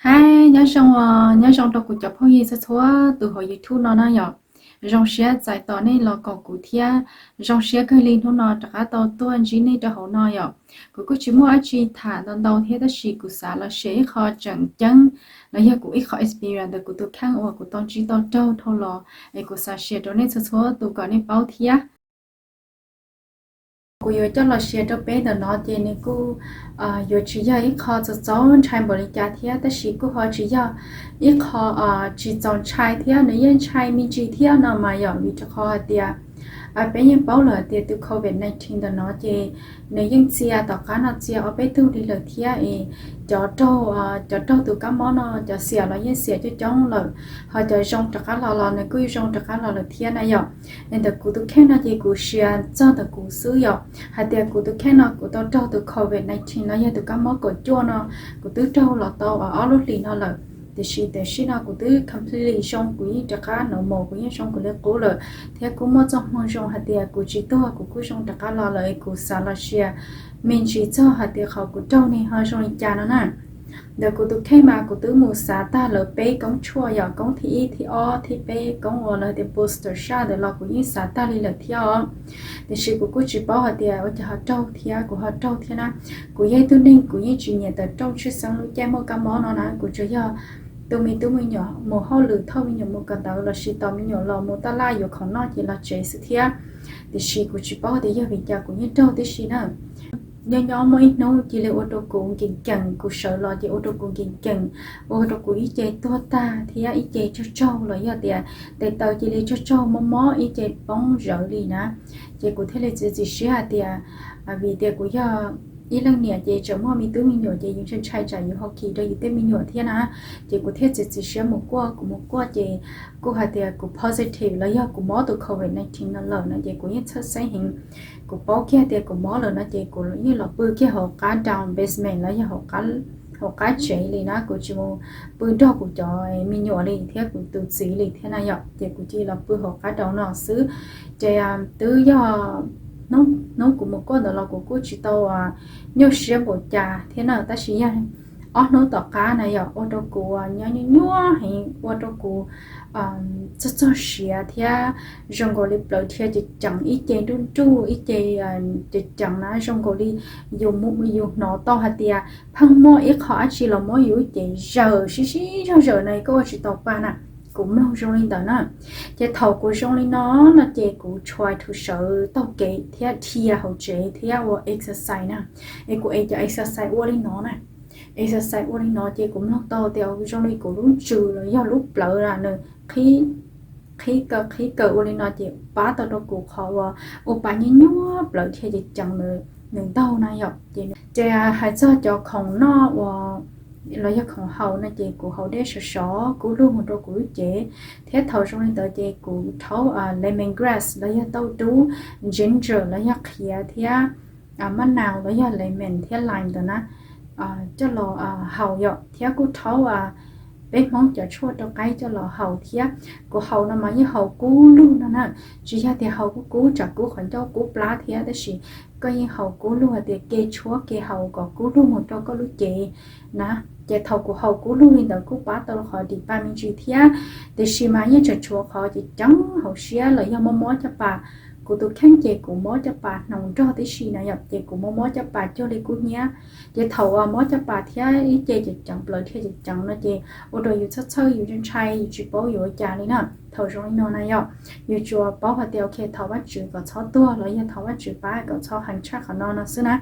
Hais nyob zoo, nyob zoo rau kuv cov phooj ywg txhua txhua tus hauv YouTube no na yom. Zoo siab txais tos nej los koom kuv thiab zoo siab kawg li hnub no rov qab tau tuaj ntsib nej rau hauv no yom. Kuv kuj tsis muaj dab tsi tham ntau ntau thiab tab sis kuv xav los share ib qho tseem ceeb los yog kuv ib qho experience ntawm kuv tus kheej uas kuv tau ntsib tau raug dhau los es kuv xav share rau nej txhua txhua tus kom nej paub thiab. Kuv yuav coj los share rau peb ntawm no ces nws kuj yuav tsis yog ib qho txaus txaus ntshai npaum li cas thiab tab sis kuj ho tsis yog ib qho tsis txaus ntshai thiab, nws yeej ntshai me ntsis thiab no mas yom, vim rau qhov hais tias peb yeej paub lawm hais tias tus covid nineteen ntawm no ces nws yeej txia tom qab no txia ob peb tug li lawm thiab es cov raug, cov raug tus kab mob no cov xiam los yeej xiam coob coob lawm, ho cov zoo rov qab los los nws kuj zoo rov qab los lawm thiab na yom. Es ntawm kuv tus kheej no ces kuv share txog ntawm kuv xwb yom, hais tias kuv tus kheej no kuv tau raug tus covid nineteen los yog tus kab mob kaum cuaj no, kuv twb raug los tau ob lub hlis no lawm. Tiam sis tam sim no kuv twb completely zoo, kuv yeej rov qab normal, kuv yeej zoo kuv li qub lawm thiab kuj muaj txoj hmoo zoo hais tias kuv tsis tuag kuv kuj zoo rov qab los lawm es kuv xav los share me ntsis txog hais tias qhov kuv raug ne ho zoo li cas no na. Ntawm kuv tus kheej mas kuv twb mus xav tag lawv peb koob tshuaj yom, koob thib ib thib ob thib peb, koob uas lawv tias booster shot ntawd los kuv yeej xav tag li lawm thiab os. Tiam sis kuv kuj tsis paub hais tias ua cas ho raug thiab kuv ho raug thiab na. Kuv yog ib tug neeg kuv yeej tsis nyiam tawm rooj tshwj xeeb lub caij muaj kab mob no na, kuv tsuas yog tu me tub me nyuam mus hauj lwm thauj me nyuam mus kawm ntawv lossis tos me nyuam los mus taj laj yuav khoom noj ces los tsev xwb thiab. Tiam sis kuv tsis paub tias yog vim cas kuv yeej raug tib si na. Nyob nyob muaj ib hnub cia li ua rau kuv nkees nkees, kuv sawv los ces ua rau kuv nkees nkees, ua rau kuv ib ce tuag tag thiab ib ce tsaug tsaug los yog tias tes taw cia li tsaug tsaug mob mob ib ce poob zawv li na. Ces kuv thiaj li txiav txim siab hais tias vim tias kuv yog ib leej niam ces tseem muaj me tub me nyuam ces yus ntshai ntshai tsam yus ho kis rau yus tej me nyuam thiab na. Ces kuv thiaj txiav txiav siab mus kuaj, kuv mus kuaj ces kuj hais tias kuv positive los yog kuv mob tus covid nineteen no lawm no ces kuv yeej txhawj xeeb heev. Kuv paub kiag tias kuv mob lawm no ces kuv yeej los pw kiag hauv qab down basement los yog hauv qab tsev li na, kuv tsis mus pw nrog kuv cov me nyuam li thiab kuv tus txiv li thiab na yom, ces kuv cia li los pw hauv qab down no xwb. Ces twb yog hnub kuv mus kuaj ntawd los kuv kuj tsis tau nyuaj siab npaum cas thiab na, tab sis yog ob hnub tom qab na yom, ua rau kuv nyob nyuaj nyuaj heev, ua rau kuv txog txog siav thiab zoo nkaus li plawv dhia ceev ceev, ib ce nruj nruj ib ce ceev ceev na, zoo nkaus li yus hnov tau hais tias pheej muaj ib qho dab tsi los muab yus cev zawm sib sib zog zawm na, koj ua tsis tau pa na. Kuv mloog zoo li ntawd na. Ces thaum kuv zoo li no no ces kuv try to sawv taug kev thiab dhia hauv tsev thiab ua exercise na. Es kuv es cov exercise ua li no na, exercise ua li no ces kuv mloog tau tias zoo li kuv lub ntsws los yog lub plawv na nws qhib kaw qhib kaw ua li no ces pab tau rau kuv qhov uas ua pa nyuaj nyuaj plawv dhia ceev ceev nws ntaug na yom. Ces hais txog cov khoom noj uas los yog khoom haus no ces kuv haus dej sov sov kub lug mus rau kuv lub cev, thiab thaum zoo li ntawd ces kuv rhaub lemon grass los yog tauj dub, ginger los yog qhiav thiab maj nau los yog lemon thiab lime ntawd na coj los haus yom, thiab kuj rhaub peb Hmoob cov tshuaj rau qaib coj los haus thiab. Kuv haus no mas yeej haus kub lug no na, tsis yog tias haus kub kub tsam kub qhov ncauj kub plab thiab, tab sis koj yeej haus kub lug hais tias ke tshuab ke haus kom kub lug mus rau koj lub cev na. Ces thaum kuv haus kub lug li ntawd kuj pab tau qhov dim pa me ntsis thiab, tiam sis mas yeej tseem tshuav qhov ceev ceev hauv siab los yog mob mob caj pas. Kuv tus kheej ces kuv mob caj pas hnaus nrog tib si na yom, ces kuv mob mob caj pas cuag li kub hnyiab. Ces thaum uas mob caj pas thiab ib ce ceev ceev plawv dhia ceev ceev no ces ua rau yus txhawj txhawj, yus ntshai, yus tsis paub yuav ua cas li na. Thaum zoo li no na yom, yus tsuas paub hais tias ok thov Vajtswv kom txhob tuag los yog thov Vajtswv pab kom txhob heev tshaj qhov no no xwb na.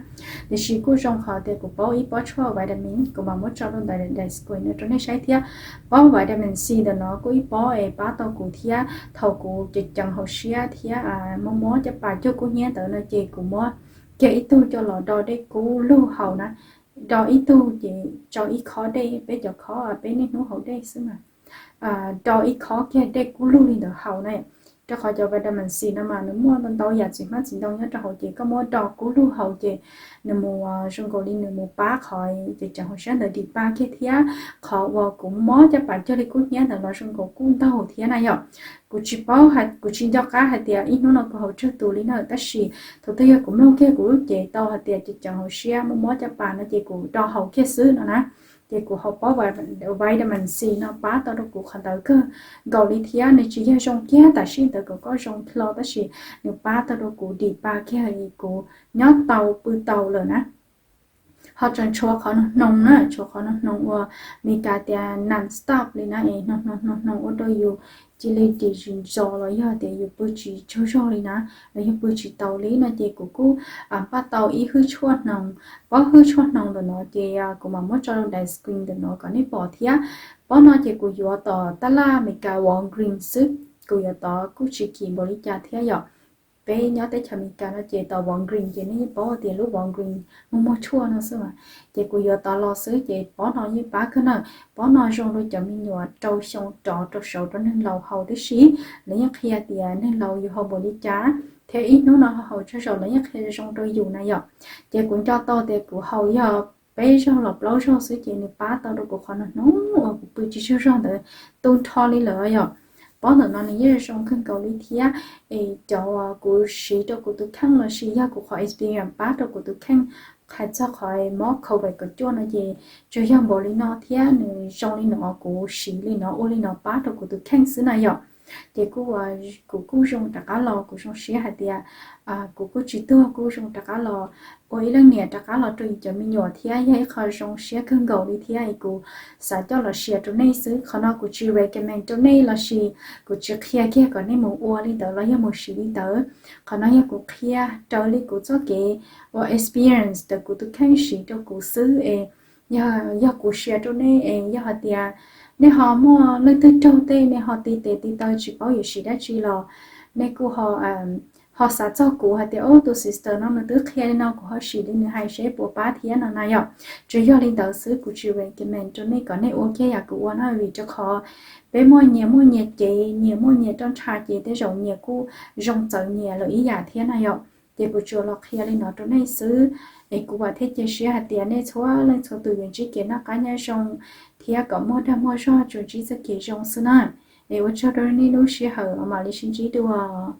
Tiam sis kuj zoo qhov tias kuv paub ib pob tshuaj vitamin, kuv mam muab tso rau ntawm description no rau nej saib thiab. Pob vitamin C ntawm no kuj ib pob es pab tau kuv thiab thaum kuv ceev ceev hauv siab thiab mob mob caj pas cuag kub hnyiab ntawd no ces kuv muab kiag ib tug coj los do dej kub lug haus na. Do ib tug ces tso ib khob dej, peb cov khob peb niaj hnub haus dej xwb mas, do ib khob kiag dej kub lug li ntawd haus na. Rau qhov cov vitamin C no mas nws muaj ntau ntau yam txiv hmab txiv ntoo nyob rau hauv ces koj muab do kub lug haus ces nws mus zoo nkaus li nws mus pab qhov ceev ceev hauv siab ntawd dim pa kiag thiab. Qhov uas kuv mob caj pas cuag li kub hnyiab ntawd los zoo nkaus kuj ntaug thiab na yom. Kuv tsis paub, kuv tsis nco qab hais tias ib hnub no kuv haus tsawg tus li na, tab sis thaum twg yog kuv mloog kiag kuv lub cev tau hais tias ceev ceev hauv siab mob mob caj pas no ces kuv do haus kiag xwb no na. Ces kuv haus pob vitamin C no pab tau rau kuv qhov ntawd kawg nkaus li thiab. Nws tsis yog zoo kiag tam sim ntawd kom koj zoo hlo, tab sis nws pab tau rau kuv dim pa kiag kuv nyob tau pw tau lawm na. Ho tseem tshuav qhov hnoos na, tshuav qhov hnoos uas Meskas tias non-stop li na, es hnoos hnoos hnoos ua rau yus cia li dim zis ntxov los yog tias yus pw tsis tsaug zog li na, los yog pw tsis taus li no ces kuv kuj npaj tau ib hwj tshuaj hnoos. Pob hwj tshuaj hnoos ntawm no ces kuv mam muab tso rau daim screen ntawm no kom nej pom thiab. Pob no ces kuv yuav tom tab laj Meskas Walgreens xwb, kuv yuav tod kuj tsis kim npaum li cas thiab yom. Peb nyob teb chaws Amelikas no ces tom Walgreens ces nej yeej paub tias lub Walgreens muag muag tshuaj no xwb mas. Ces kuv yuav tod los xwb ces pob no yeej pab kawg na. Pob no zoo rau cov me nyuam rau xyoo rov rau saud rau neeg laus haus tib si. Lawv yeej qhia tias neeg laus yus haus npaum li cas thiab ib hnub no haus tsawg zaus lawv yeej qhia zoo rau yus na yom. Ces kuv nco tau tias kuv haus yog peb zaug los plaub zaug xwb ces nws pab tau rau kuv qhov hnoos uas kuv pw tsis tsaug zog ntawd tu nrho li lawm yom. Pob ntawm no nws yeej zoo kawg nkaus li thiab. Es cov kuv siv rau kuv tus kheej lossis yog kuv qhov experience pab rau kuv tus kheej hais txog qhov mob covid kaum cuaj no ces tsuas yog npaum li no thiab nws zoo li no, kuv siv li no ua li no pab rau kuv tus kheej xwb na yom. Ces kuv kuj zoo rov qab los, kuv zoo siab hais tias kuv kuj tsis tuag, kuj zoo rov qab los ua ib leej niam rov qab los rau yus cov me nyuam thiab yog ib qho zoo siab kawg nkaus li thiab. Kuv xav coj los share rau nej xwb. Qhov no kuv tsis recommend rau nej lossis kuv tsis qhia kiag kom nej mus ua li ntawd los yog mus siv li ntawd. Qhov no yog kuv qhia raws li kuv txoj kev ua experience ntawm kuv tus kheej siv rau kuv xwb es yog kuv share rau nej es yog hais tias nej ho muaj leej twg raug tej nej ho ti tes ti taw tsis paub yuav siv dab tsi los nej kuj ho xav txog kuv hais tias, o, tus sister no nws twb qhia li no, kuv ho sim li nws hais seb puas pab thiab no na yom. Tsuas yog li ntawd xwb, kuv tsis recommend rau nej kom nej ua kiag yam kuv ua no vim rau qhov peb muaj nyias muaj nyias cev, nyias muaj nyias roj ntsha ces tej zaum nyias kuj zoo txawv nyias lawm ib yam thiab na yom. Ces kuv tsuas los qhia li no rau nej xwb. Es kuv vam thiab cia siab hais tias nej txhua leej txhua tus yuav ntsib kev noj qab nyob zoo thiab kom muaj dag muaj zog tsuas ntsib txoj kev zoo xwb na. Es ua tsaug rau nej lub sij hawm, mam li sib ntsib dua.